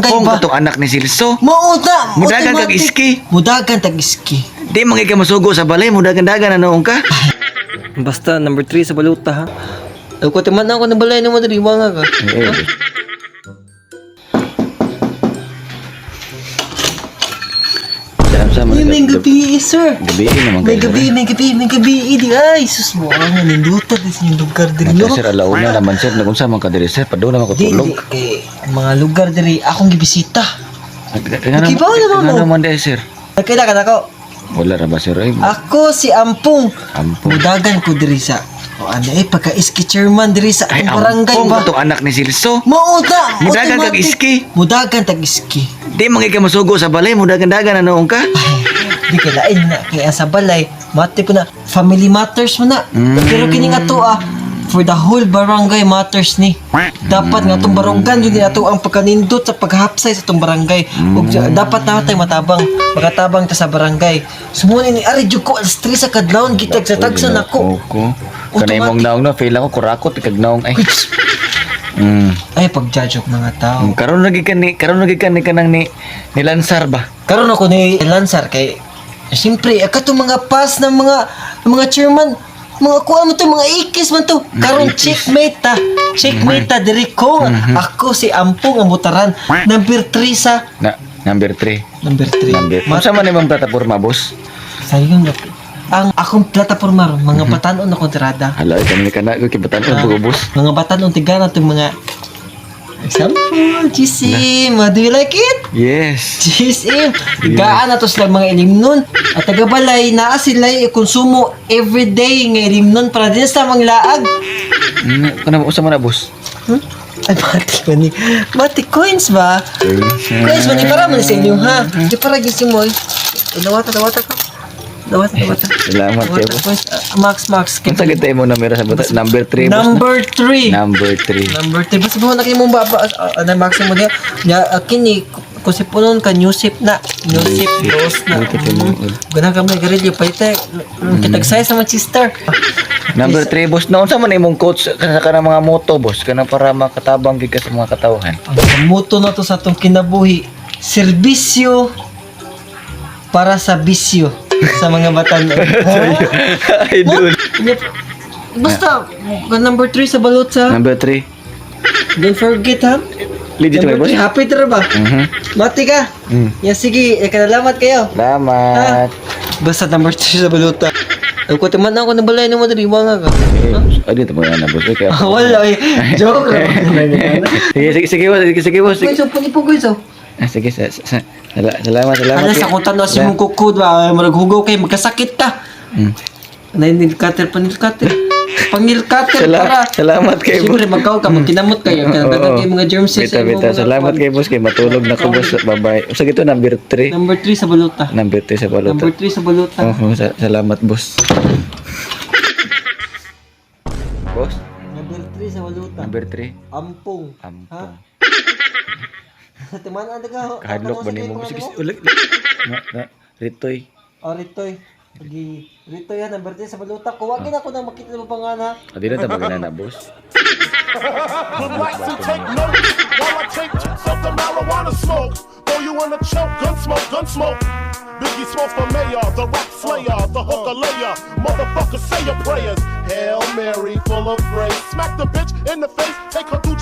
Kung ba? katong anak ni Silso. Mao na. Mudagan kag Automatic. iski. Mudagan tag iski. Di man kay ka masugo sa balay, mudagan-dagan na noong ka. Basta number 3 sa baluta ha. Ay ko timan ako ng balay nimo diri nga ka. Eh, Sa Uy, may gabi eh, sir. Gabi naman May kayo, gabi, sir. may gabi, may gabi. Di ay sus mo ang nindota dis yung lugar diri no. Ito, sir, alauna naman, sir. Nagunsa man ka diri, sir. Padung naman ko Di, tulog. di, kay mga lugar diri akong gibisita. Nakibaw naman mo. Nga naman diri, sir. Nagkaila ka nako. Wala ra ba, sir? Ay, Ako si Ampong. Ampong. Mudagan ko diri sa o ano eh pagka iski chairman diri sa Ay, atong barangay ampong ba. katong anak ni Silso. Mao na. Mudagan kag Automatic. iski. Mudagan tag iski. Di man kay ka masugo sa balay, mudagan-dagan na noong ka. Ay, di kay lain na kay ang sa balay mati ko na family matters mo na. Pero kini nga to ah for the whole barangay matters ni. Dapat nga atong barangay yun ato ang pagkanindot sa paghapsay sa atong barangay. Ug dapat na tayo matabang, makatabang ta sa barangay. Sumunin ni ari jud ko alas 3 sa kadlawon gitag sa tagsa nako. Oko. Kanay mong naong no, feel ako kurakot kag naong ay. Ay pag-judge og mga tao. Karon lagi ka ni kanang ni nilansar ba? Karon ako ni Lansar kay siyempre katong mga pass ng mga chairman, mga kuha mo to, mga ikis man to karon. Checkmate ta, checkmate ta diri ko. Ako si Ampong ang butaran number 3 sa Na number 3. Number 3. Number. Unsa man imong plataporma, boss? Sayon na ang akong plataporma ron, mga batanon na kontrada. Hala, kami ni kana ko kibatan ko, boss. Mga batanon tigana itong mga example GSM. Do you like it? Yes. GSM. Gaan na to sila mga ilimnon. At taga-balay, naa sila konsumo everyday nga ilimnon para din sa mga laag. Kana unsa man na, boss? Hmm? Ay, mati ba ni? Mati coins ba? Coins ba ni? Para man sa inyo, ha? Di para gising mo, eh. Lawata, lawata ka. Lawata, lawata. Salamat kay Lawata, boss. coins. Ah, Max, Max. Unsa gid mo numero sa buta? Number 3, boss. Number 3. Number 3. Number 3. Basta ba na kayo mong baba? Ano, maximum niya? Ya, kini, kung si punon ka, new sip na. New sip, dos na. Buti kay mo. Ganang kami, garilyo, paite. Kitag size sa Manchester. Number 3, boss. Na unsa man imong coach sa kanang mga moto, boss? Kanang para makatabang gid ka sa mga katawhan. Ang muto na to sa atong kinabuhi, serbisyo para sa bisyo sa mga batan. Idol. Basta, number 3 sa balot sa. Number 3. Don't forget ha. Legit ba, Number boss? 3, happy tra ba? Mhm. Mati ka. Ya, sige, eh, kanalamat kayo. Salamat. Basta number 3 sa balota. Ay, ko timan ako ng balay nimo diri nga ka. Eh, ay, dito mo yan na, boss. Okay. Wala eh. Joke ra. Sige, sige, sige, boss. Sige, sige, boss. Sige, Sige, so panipo ko so. Ah, sige, salamat, salamat. Ano sa kung tanaw si mong kukod ba, murag hugaw kay magkasakit ta. Nay nail cutter pa nail cutter. Pang nail cutter para. Salamat kay boss. Siyempre magkaw ka, magkinamot kayo, kaya kay mga germs sa Bita, imong bita. mga Salamat kuwan. kay boss. Kay matulog na ko, boss. Bye-bye. Sa gito, number 3. Number 3 sa balota. Number 3 sa balota. Number 3 sa balota. Oh, salamat, boss. Boss, Number 3 sa balota. number 3. Ampong. Ampong. Timan ang daga. Kahadlok ba nimo? Sige, sige, ulit. Na, na, Ritoy. Oh, Ritoy. Pagi Ritoy ha, number 3 sa balota. Kuwagin ako na makita mo pa nga na. Adi na tabagan na, boss. Relax and take notes while I take totes of the marijuana smoke. Throw you in a choke, gun smoke, gun smoke. Biggie Smalls for mayor, the rap slayer, the hooker layer. Motherfucker, say your prayers. Hail Mary, full of grace. Smack the bitch in the face, take her through